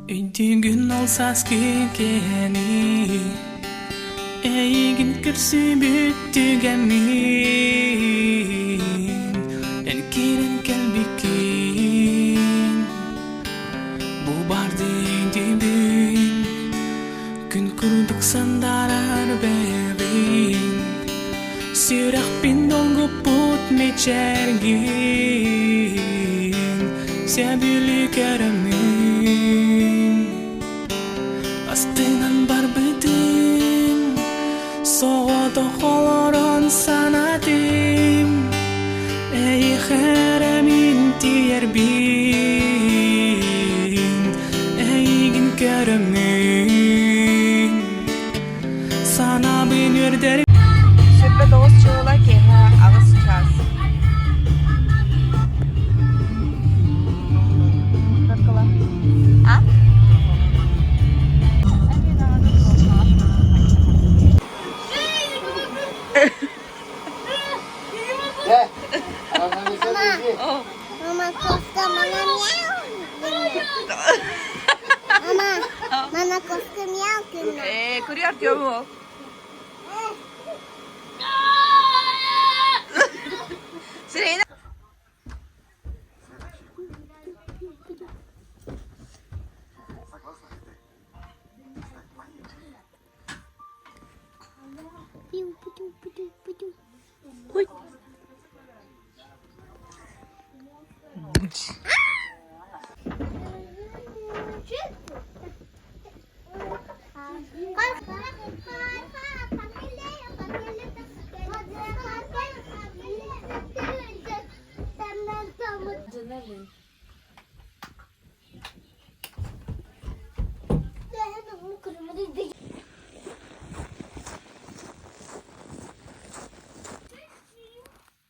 Өйдүүгүн ол сааскы кэми, Эйигин көрсүбүт түгэммин, Эн киирэн кэлбиккин, Бу барды өйдүүбүн, Күн курдук сандаарар бэйэбин, Сүрэхпин долгуппут мичээргин, Сөбүлүү көрөммүн. Астынан барбытым, соҕотох олорон санатым, Эйиэхэ эрэ мин тиийэрбин, Эйигин көрөммүн, санаабын үөрдэр 29 чыла киэһэ 8 чаас. А? Мама, кофта, мама, мяу. Мама, мама, кофта, мяу. Э, курьер Артему. Сирена. Ой.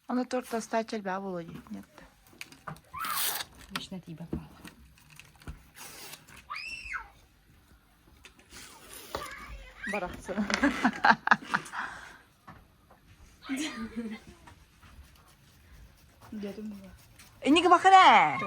Ону торт астааччы элбэҕэ буолуо дии нет Вечно тиийбэт буолла. Барахсан. Инники бакын ээ.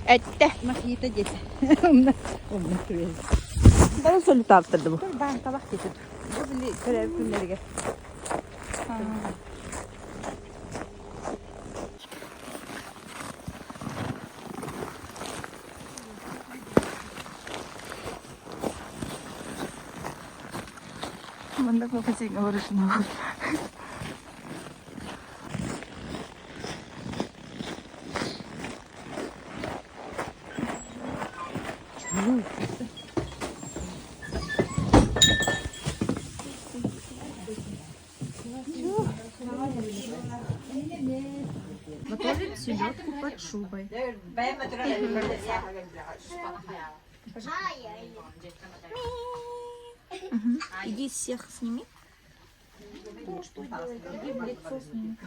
Эттэ. Махита диэтэ. Умна умна Бары солютаабыттар да бу. Баан табах диэтэ. Бу били төрөөбүт күннэригэр. Маннык магазиҥҥа барышынабын. Готовим селедку под шубой. Иди всех сними. Иди в лицо сними.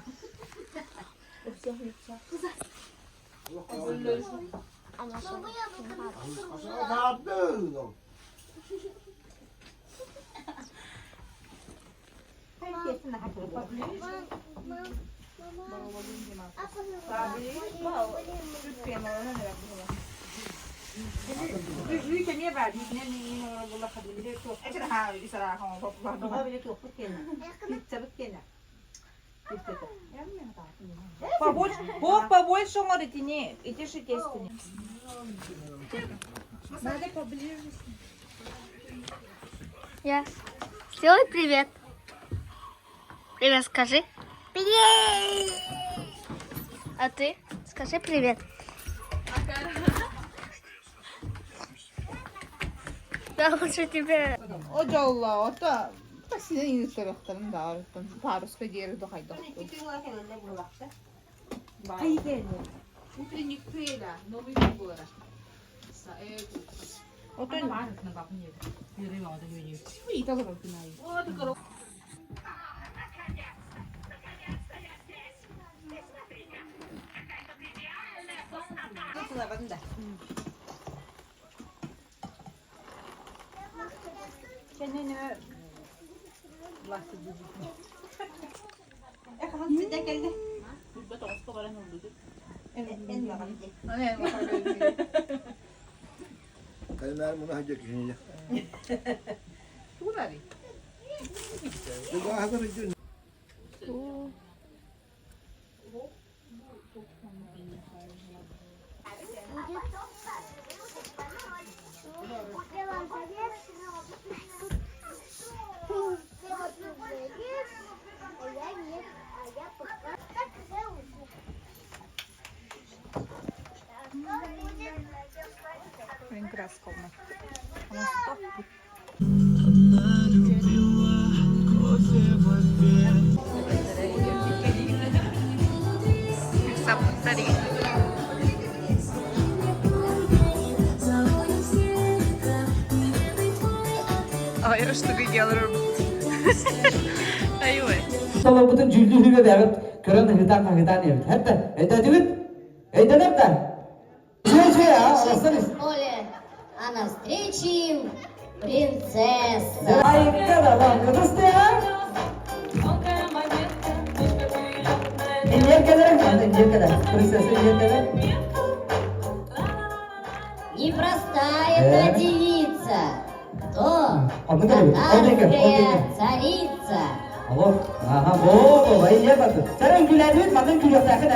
У всех лица. Побольше, Бог побольше он говорит, не, иди же тесто. Надо поближе. Я. Сделай привет. Привет, скажи. Привет. А ты? Скажи привет. Да лучше тебе. О дьоллоо, ото таксинан иниттөрөхтөрүн да паруска диэри дохайдохтун. Утренник тыла, Новый год буолара. Отон Толорбутун дьүүллүүр бэйэбит көрөн ыһыытаан-хаһыытаан иһэбит. Хэттэ, өйдөөтүгүт? Өйдөнөр да? Поле, а навстречу им принцесса. Непростая та девица, то татарская царица. Ага, во, во, Саран күләдүт, манан күлүөхтээхин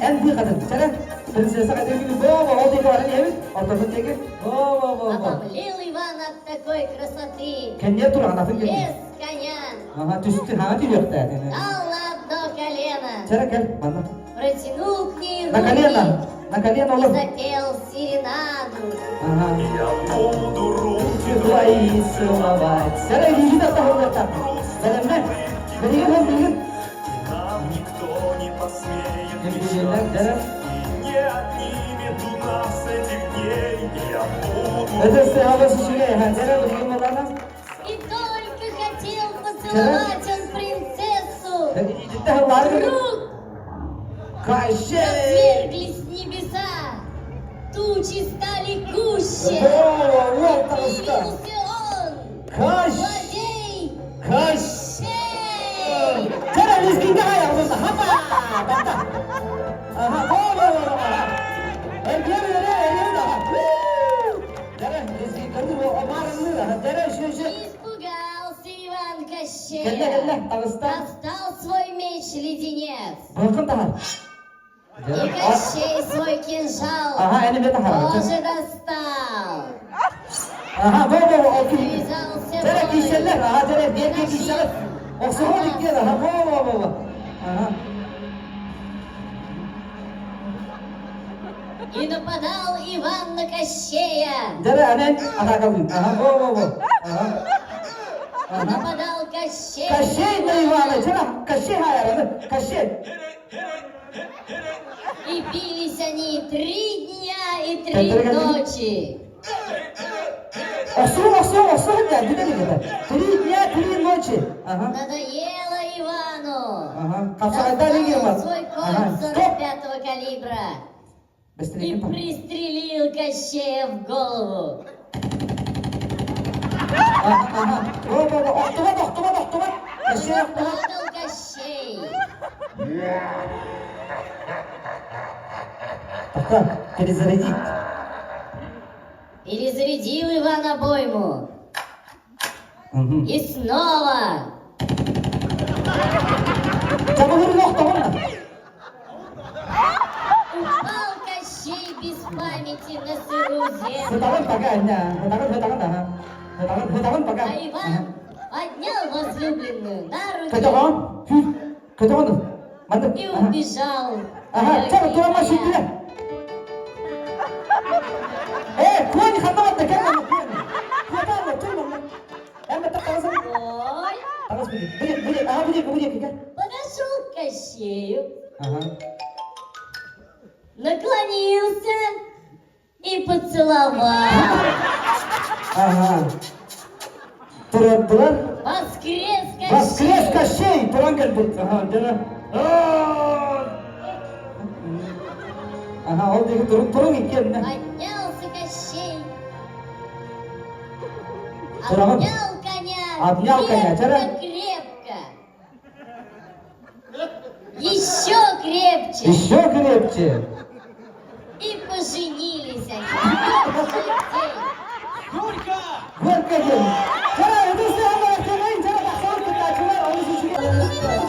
эн быыхатын. Саран принцесса қайда күлү, во, во, ол диэки баран иһэбит, ортотун диэки, во, во, во, во. Обомлел Иван от такой красоты. Кэнниэ тур, анатын кэнниэ. Лез коня. Ага, түстү, хаҥа түһүөхтээтин. Дал на одно колено. Сара кэл, манна. Протянул к ней руки. На колено, на колено И запел серенаду. Ага. Я буду руки твои целовать. Сара, иди до того, Бэлэмнэ. Билигин, билигин. Нам никто не посмеет мешать И не отнимет у нас этих дней Я буду... Это все үчүгэй, дьэ билигин буоллаҕына. И только хотел поцеловать он принцессу. Вдруг Кащей! Разверглись небеса, тучи стали гуще. Явился он, Кащ! злодей Кащ! Кащей! Чара лизгинге хаябыз, хапа! Бата! Аха, во, во, во, во, Эргиэ эрэ, эргиэ да. Дьэ, лизгин омарынны, дьэ, шү, Испугался Иван Кощей. Кэллэ, кэллэ, таҕыста. Достал свой меч леденец. Былкын таһар. И Кощей свой кинжал Ага, эни таһар. тоже достал. Ага, во, во, во, окей. Связался Дьэ, бой. киирсэллэр, ага, дьэ, диэки киирсэллэр. Охсуһун иккиэн, ага, во, во, во, во. Ага. И нападал Иван на Кощея. Дьэ, анен атаакалыыр. Ага, во, во, во. Ага. Ага. Нападал Кощей. Кощей на Ивана, дьэ, Кощей хайарады, Кощей. И бились они три дня и три ночи. Охсуһун, охсуһун, охсуһун дьэ, бүтэ Три дня, три ночи. Ага. Надоело Ивану. Ага. Хапсаҕайдаан Достал свой Ага. кольт Стоп. 45-го калибра Быстрее. и пристрелил Кощея в голову. Ага, ага. Во, во, во. Охтубат, охтубат, охтубат. Кощей охтубат. Падал Кощей. Пока перезарядить. Перезарядил Иван обойму. Угу. И снова Чабылыр охтубат. упал Кощей без памяти на сырую землю. Сытаҕын пока, не. Сытаҕын, сытаҕын, ага. Сытаҕын, сытаҕын пока. А Иван поднял возлюбленную на руки Көтөҕөн, көтөҕөн. Маннык. и убежал. в Ага, чэ, далекие тура края. машина. Э, куони ханна кэл куони. Куотаана, тур манна. Эмме таҕыс. Ой, Таҕыс бу. Бу бу ага бу бу кэл. подошел к Кощею, Ага. наклонился и поцеловал. Ага. Тураддылар. Воскрес Кощей! Воскрес Кощей! Туран кэлбит. Ага, дьэ. Ага, ол диэки турун турун иккиэннэ. Поднялся Кощей, Тураҕын. обнял коня. Обнял коня, чара. Крепко-крепко. Еще крепче. Еще крепче. И поженились они. В тот же день. Горка диэн. Чара, ытыс тыаһа чара тахсыбыт кыттааччылар олус үчүгэй.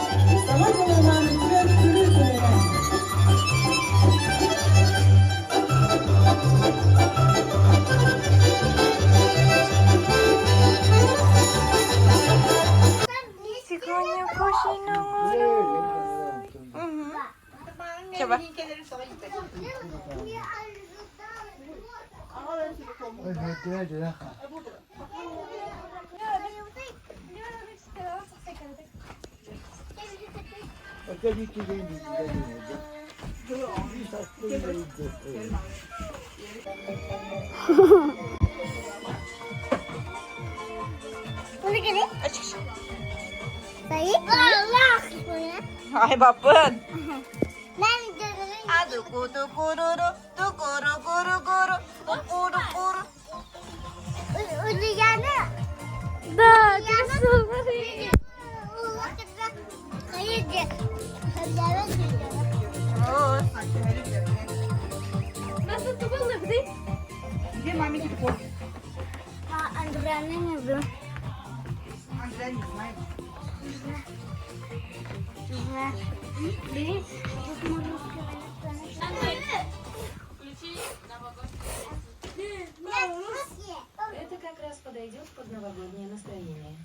Ай баппын. Аду-ку-ду-ку-ру-ру, ду-ку-ру-ку-ру-ку-ру, ку-ку-ру-ку-ру. Да, ты Где маме телефон? Андреаны не знаю. Андреа не знает. Бери, тут можно сказать. Это как раз подойдет под новогоднее настроение.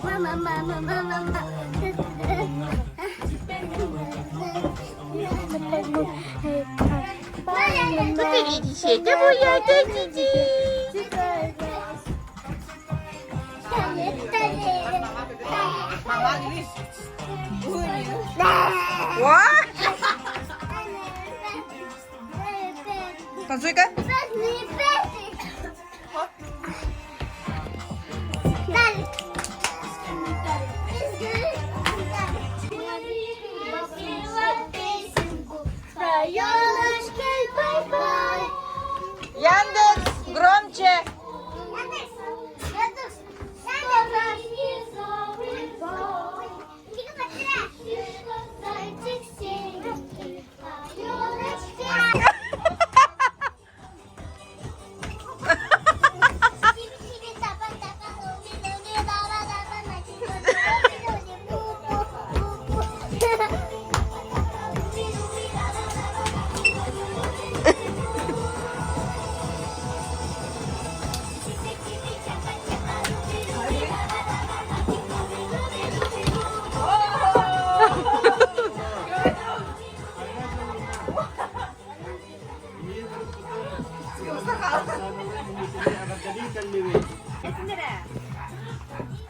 Мама, мама, мама, мама. Уа! Танцуй-ка. Яндекс, громче.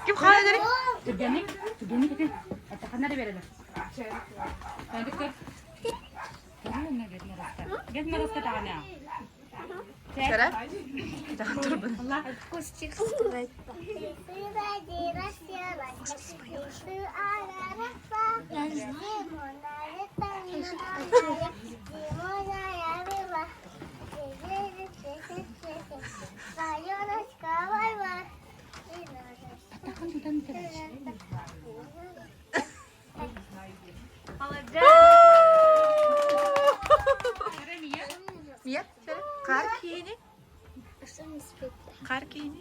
Ким хаалар? Чара. Кустик сказать. Мия, чара. Кар киини. Кар киини.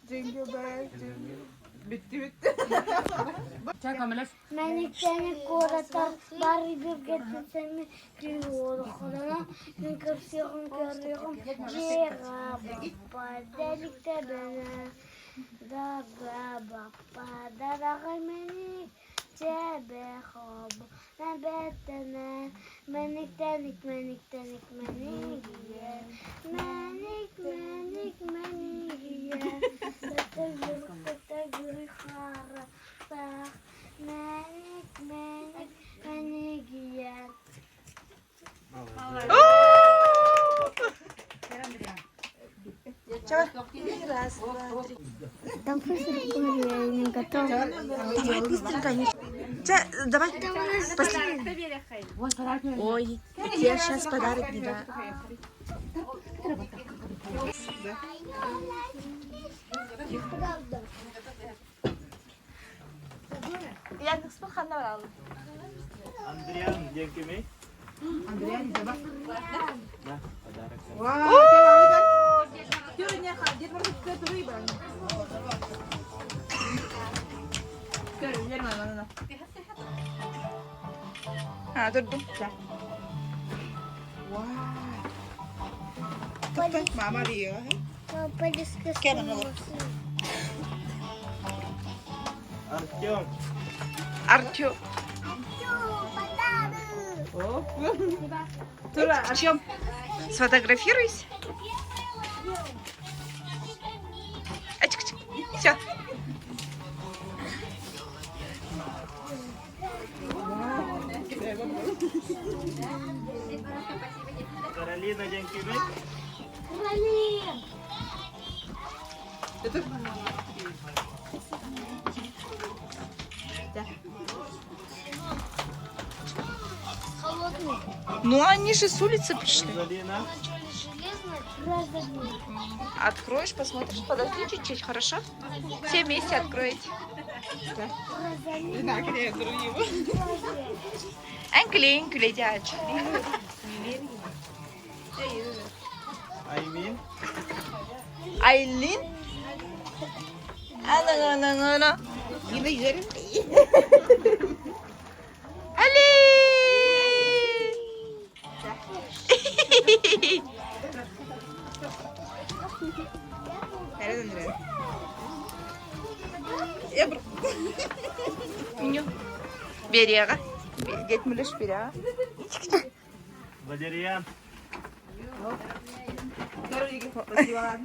Jingle bell, jingle. Bitti bitti. Мэниктэни куораттар бары бииргэ түмсэммин олоххунана мин көрсүөҕүм көрүөҕүм дьиэҕэ баппа дэликтэбинэ дага баппа дараҕай мэник чэбэ хобо нэбэттэнэ мэниктэник мэниктэник мэнигийэ мэник мэник мэнигийэ тэтэгүр хара Мэник, мэник, мэнигийэ. Там я не готова. Давай быстренько. Давай. Ой, я сейчас подарок не да. Правда. Андриан, диэн кимий? Андриан, давай. Да, подарок. Ha durdum. Мама Рио. Артем. Артем. Тура, Артем. Сфотографируйся. Все. Каролина диэн кимий? Холодный. Ну они же с улицы пришли. Розалина. Железный. Откроешь, посмотришь. Подожди чуть-чуть, хорошо? Все вместе откроете. Әнкілейін күледе ач. Аймин. Айлин. Ана ана ана. Yine yerim. Али! Nereden nereye? Ya bırak. Меню. Бери, Дед Мулеш, бери, Валериан. Спасибо.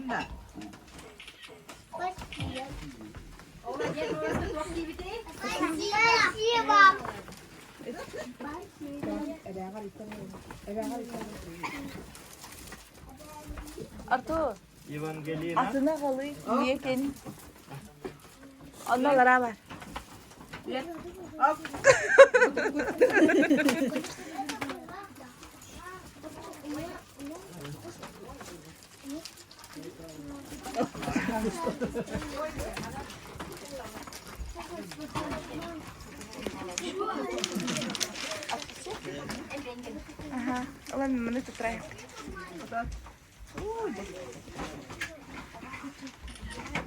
Артур. Евангелина. Атына қалы, не екен? Онналар бар. Ага, ладно, мы тут троих.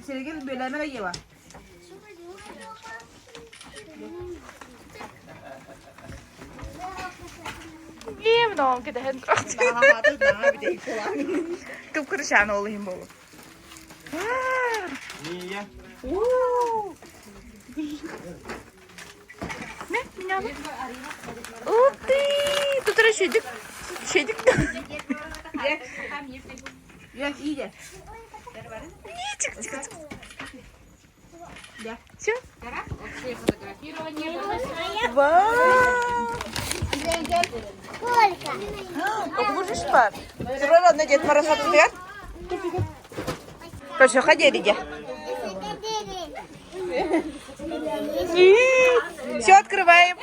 Сергей бөлөмө ева. Не, мынау кеден Кып кырышан олыйм болу. Мия. Не, меня Ух ты! Тут шедик. Шедик. Я иде. Тихо, тихо, тихо. Все? Вау! Сколько? Окмужуш бар. Турар одна Дед Мороз атыгар. Көрсө хадериде. Все открываем.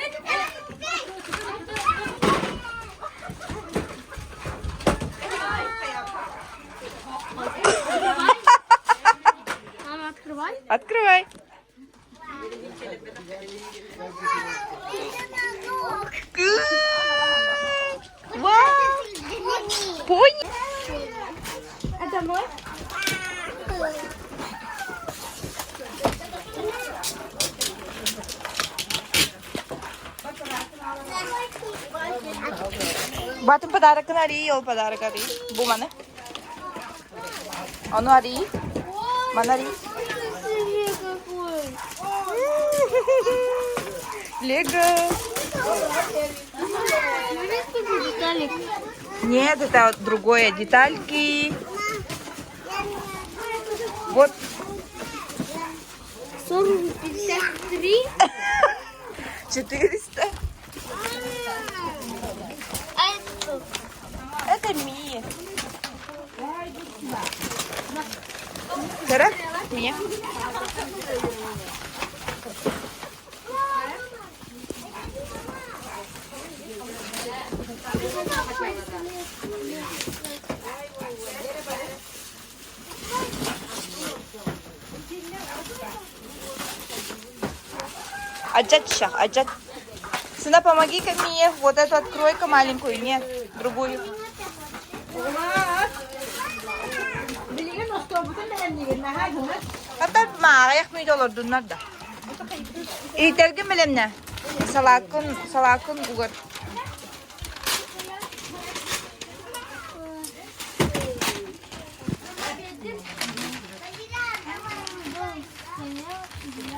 Батын подарокын арый, ол подарок арый. Бу маны. Ону арый. Маны арый. Лего. Нет, это другое детальки. Вот. 53. 400. А это Это Мия. Кара? Мия. Аджат сейчас, аджат. Сына, помоги-ка мне. Вот эту открой-ка маленькую. Нет, другую. Хата мааҕайах мүөтэ олордуннар да. Иитэргин бэлэмнэ. Салааккын, салааккын угар.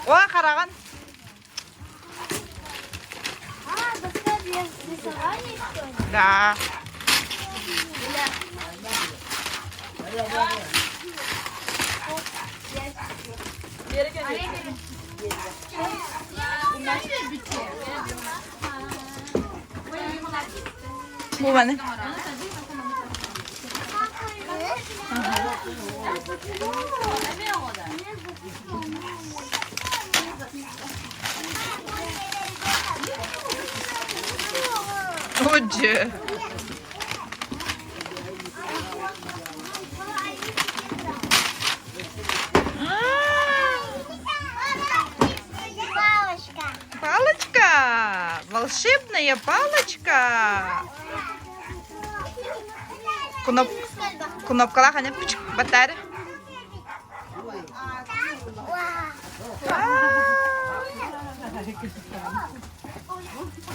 О, хараҕын. А, доска для рисования, что ли? Да. Бу маны. Отже. Палочка. Палочка! Волшебная палочка! Кноп... Кнопкалаах аны батары.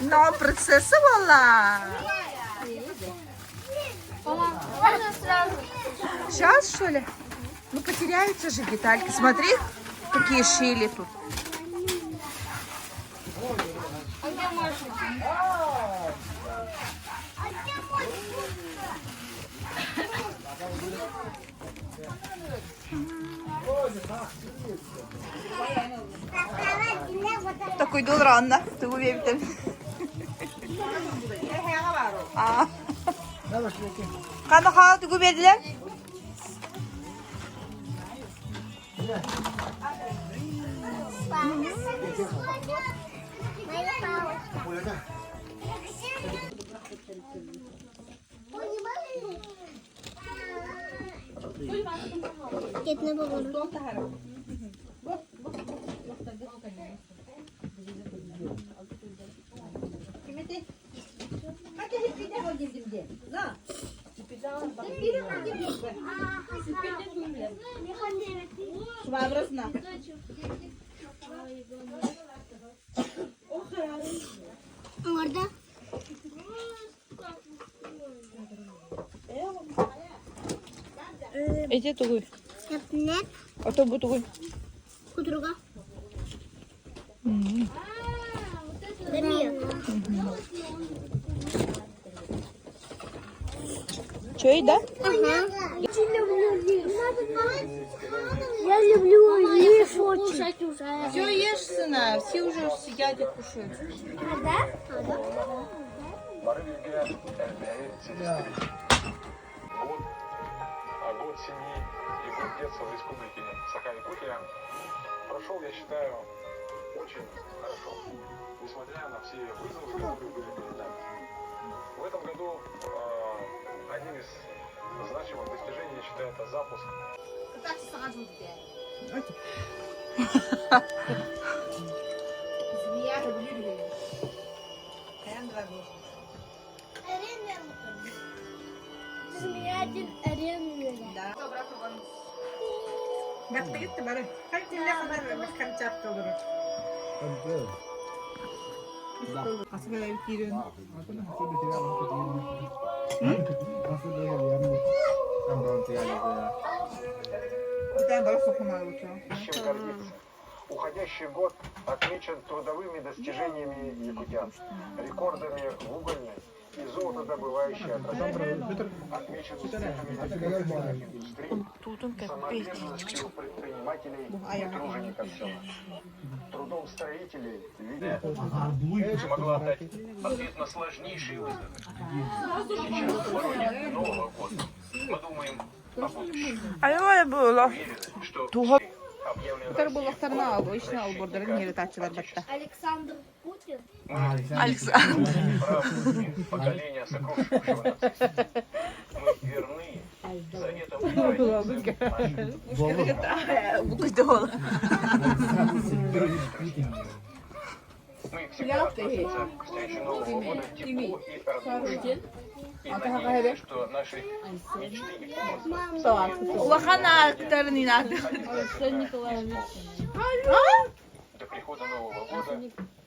Но принцесса была. Можно сразу? Сейчас, что ли? Ну, потеряются же детальки. Смотри, какие шили тут. А где можно? Такой дол ранна. Ты уверен? А. Хана хаа тугу биэрдилэр? Orada. Эти тугуй. Нет. А то бу тугуй. Кудруга. Дамир. Чой, да? Ага. Я люблю лишь очень. Все ешь, сына, все уже сидят и кушают. А, да? Бары бииргэ элбэҕи ситистибит. Год, год семьи и год детства в республике Саха-Якутия прошел, я считаю, очень хорошо, несмотря на все вызовы, которые были перед нами. В этом году э, одним из значимых достижений, я считаю, это запуск Змея один арену. Чем гордиться. Уходящий год отмечен трудовыми достижениями якутян, рекордами в угольной и золотодобывающей отрасли. Отмечен успехами индустрии, самоотверженностью предпринимателей и тружеников села, трудом строителей в виде смогла дать ответ на сложнейшие вызовы. Сейчас, в пороге Нового года, мы думаем о будущем. Айылай было. Уверены, что Туга объявлен Тар буоллахтарына обычно олбордарын иһиритааччылар батта. Александр Путин. Александр. правнуки поколения сокрушившего нацизм. Мы верны заветам и традициям наших Букайдола. Мы всегда относимся к встрече Нового года тепло и радушно. И надеемся, что наши мечты и помыслы Улахан аактарын инады. до прихода Нового года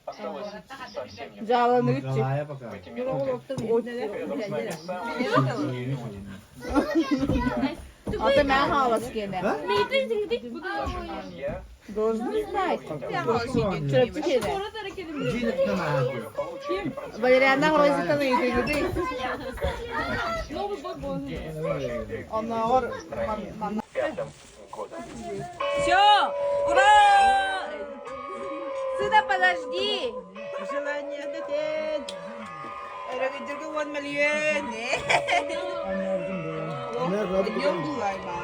осталось совсем немного. Дьааланы үтчү. В эти минуты рядом с нами самые близкие люди. Ата мээ хаалас киэнэ. Наши друзья Должны знать. Чурапчы киэнэ. получили процветание Валериана Розитаны ыйтыгыды. нашей Оннооҕор манна пятом года. Все! Ура! Сына, подожди! Желание дэтет. Өрөгөйдөргө 10 миллион. Днем булайма.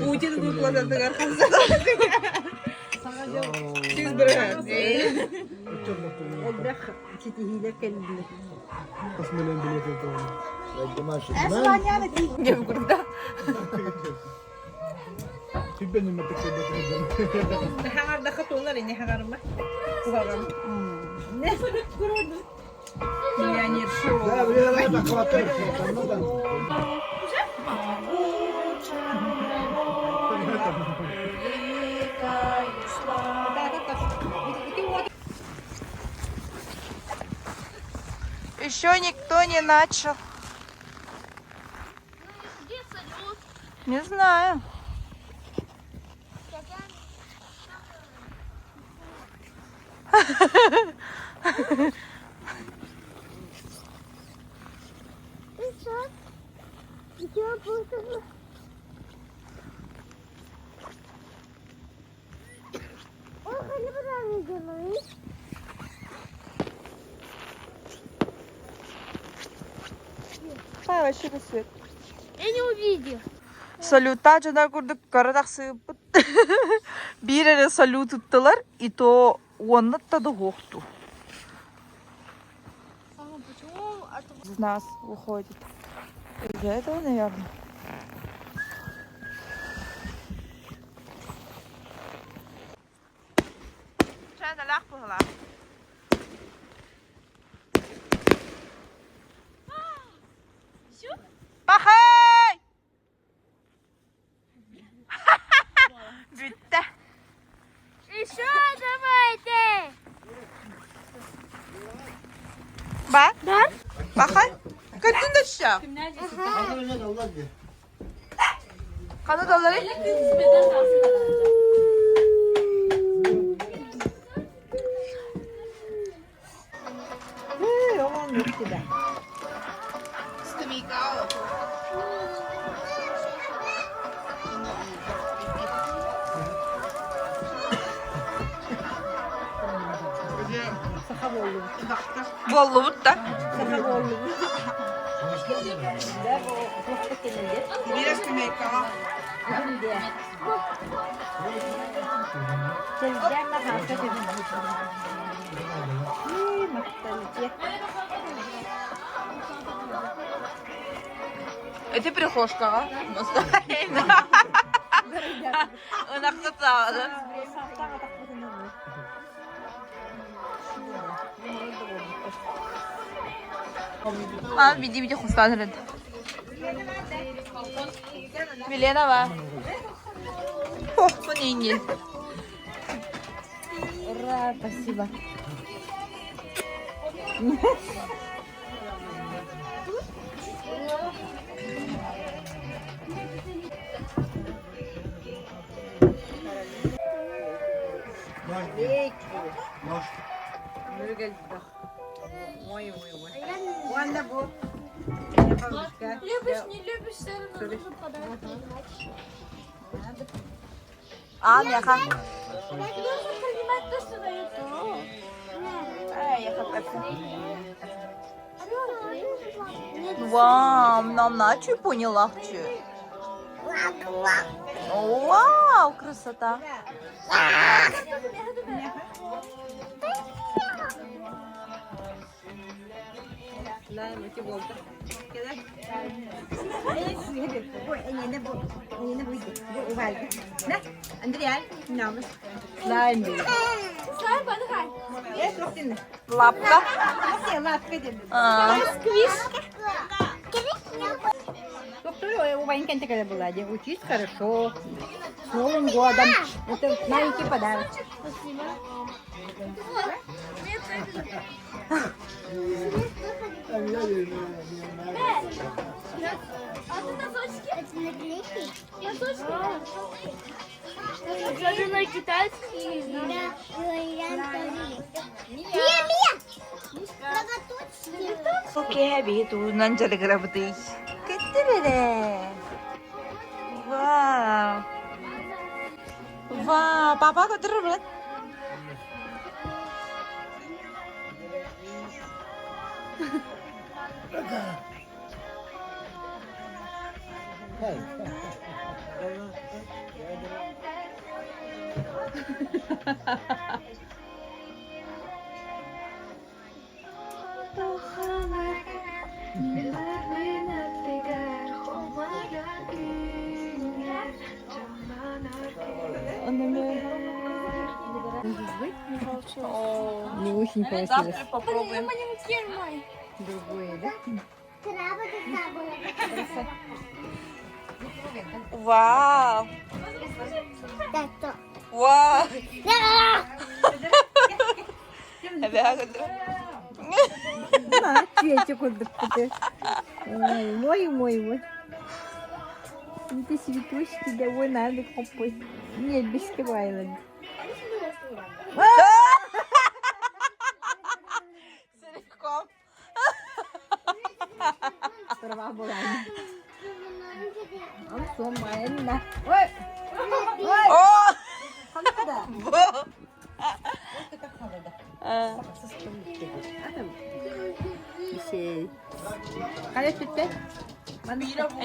Путин выплататыгар Сиз бирген. Деп курда. Миллионер шоу. Еще никто не начал. Где салют? Не знаю. Ты что? Я буду. Ох, не правильно. Павел, вообще свет. Я не увидел. Салюта дьоно курдук көрө тахсыыппыт. Биир эрэ салют ыттылар, и то уонна да уохту. Почему Из нас уходит. Из-за этого, наверное. Пахай! Бүттэ. Еще давайте! Ба? Да. Пахай? Көрдүн да түшө? Хана доллары? Боллубут да. Это прихожка, а? Ынаксытаады. А, биди биди хустан эред. Милена ба. Похпун иҥин. Ура, спасибо. Любишь, не любишь, все равно нужно подарок принимать. А, меха. Я должен принимать то, что дают. Вау, нам начу поняла. Вау, красота. Лапка. А. Учись хорошо. С Новым годом. Это маленький подарок. А ты носочки? Это наклейки? Носочки? Даже на китайский. Мия, Мия! Окей, туунан дьарыгырабытый. Кэттэр эрэ. Вау. Вау, папа көтөр брат. Не очень получилось. Завтра попробуем. Маникюр мой. Другое, да? Вау. Вау. Эбээ көтөр. На, чүөчэ курдук Ой, мой, мой, мой. Это цветочки, да ой, надо купить. Нет, без кивайла. Силиком. Права была. Он сомайна. Ой! Ой! О! Холода. Бо!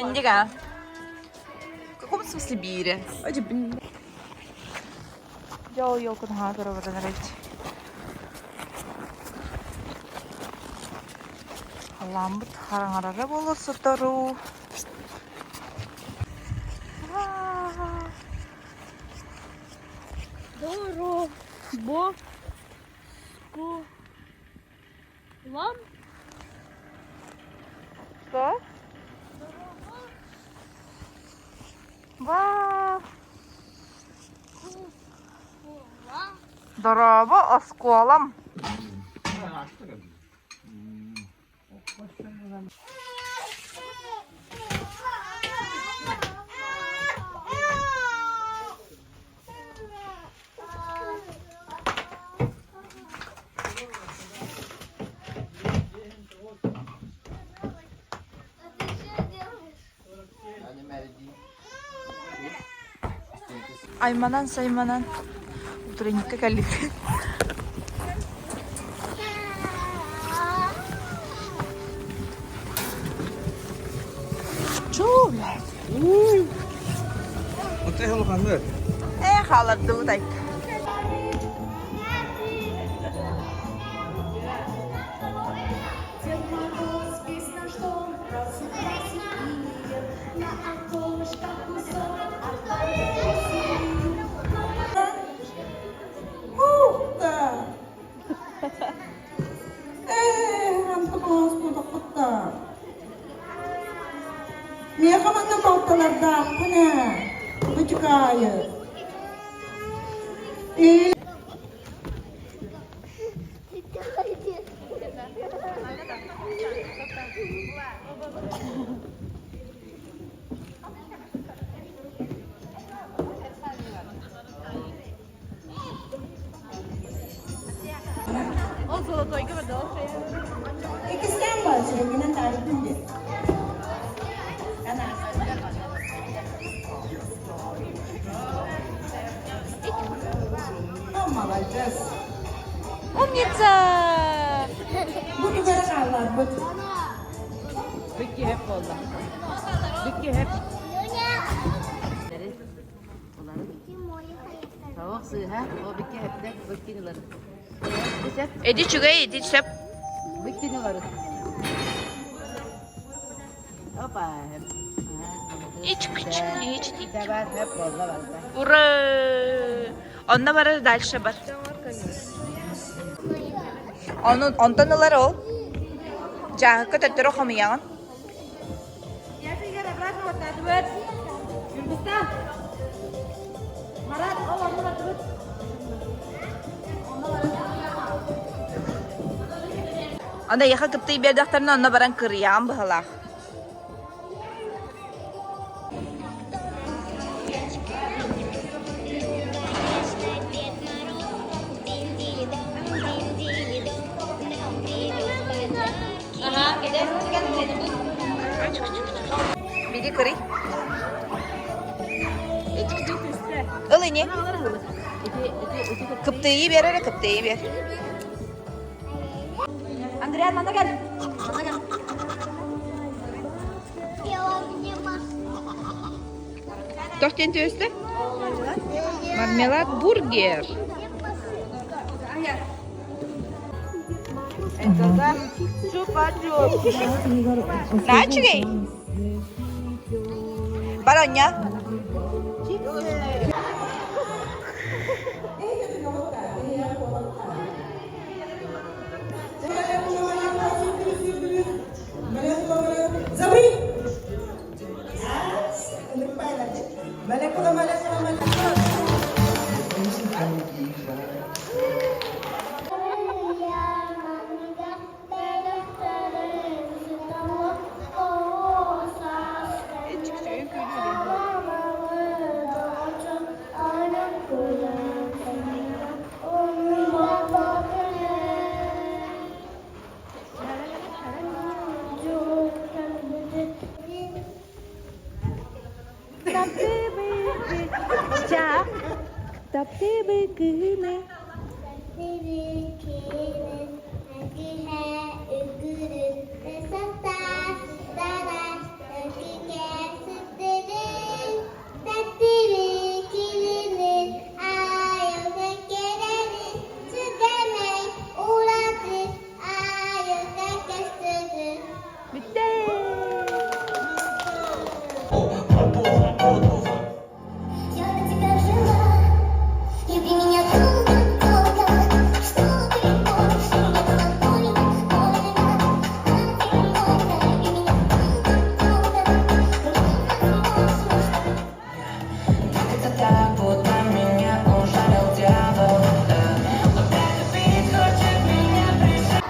Эндига. В каком смысле бире? Дьол елку наһаа көрө баран Халааммыт хараҥарара буолуо сотору. Доро, бо, ску, лам. Что? Вау! Дорообо, оскуолам! Айманан сайманан утренникка кэллик. Чуу, блядь. Ээ, хаалардыбыт айт. Миэхэ манна балталардаахпын ээ, бычыкаайы. Иккистээн баар сүрэххинэн таарыйдым диэн. Маладьыас. Умница! Бу тугара хаалларбыт. Бүккүһэп буолла. Бүккүһэп. Тоҕох сыыһа, о бүккүһэптэ, бүккүн ылар. Эди үчүгэй, эди сөп. Бүккүн ылар. Опа. Ич кыч, ич Бар, хөп буолла барда. Ура! Онно барар дальше бар. Ону онтон ылар ол. Дьааһыкка төттөрү хомуйаҕын. Аны эйиэхэ кыптый биэрдэхтэринэ онно баран кырыйаҕын быһалаах. Били кырый. Ыл ини. Кыптыйы бер эрэ, кыптыйы бер. Андриан, манна кэл. Туох диэн түөстэ? Мармелад бургер. Наачыгай. Бароня. Я на тебя жила, люби меня долго, долго, чтобы больше не было больно, больно, одиноко, люби меня долго, долго, невозможно. Это так, будто меня ужалил дьявол. Любить хочет меня прижать.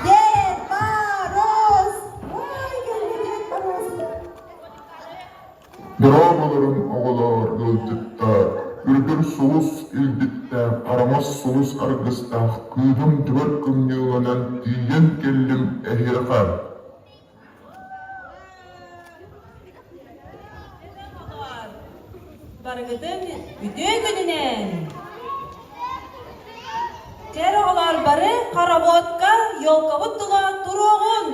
Дед Мороз! Ой, кэллэ Дед Мороз! Дорооболорун оҕолоор, ыалдьыттар, үрдүр сулус илдьиттээх, араҥас сулус аргыстаах кыыһым түбэр кымньыыланан тиийэн кэллим эһиэхэ. Барыгытын үтүө күнүнэн! Кэр оҕолор бары хороводка елкабыт тула туруоҕун!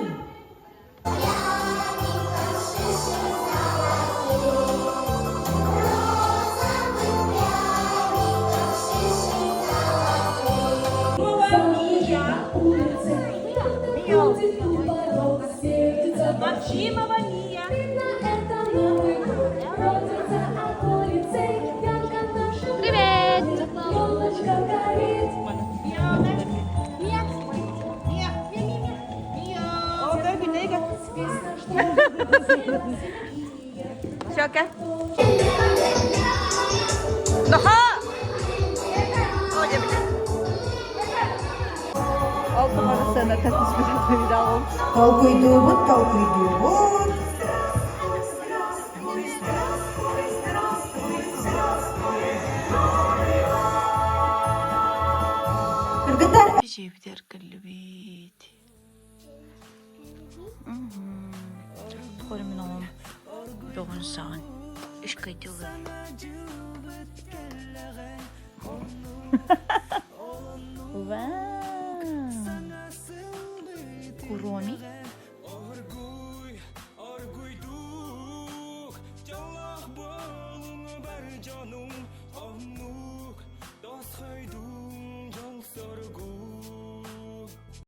Максимова Мия. Привет! Все, окей? Нохоо! Толкуйдуубут, толкуйдуубут. Кыргыттар. Дьиэбитигэр кэллибит. Тоҕо мин оҕом бөҕүн саҕан үскэйдилэр. Вау! Куроми.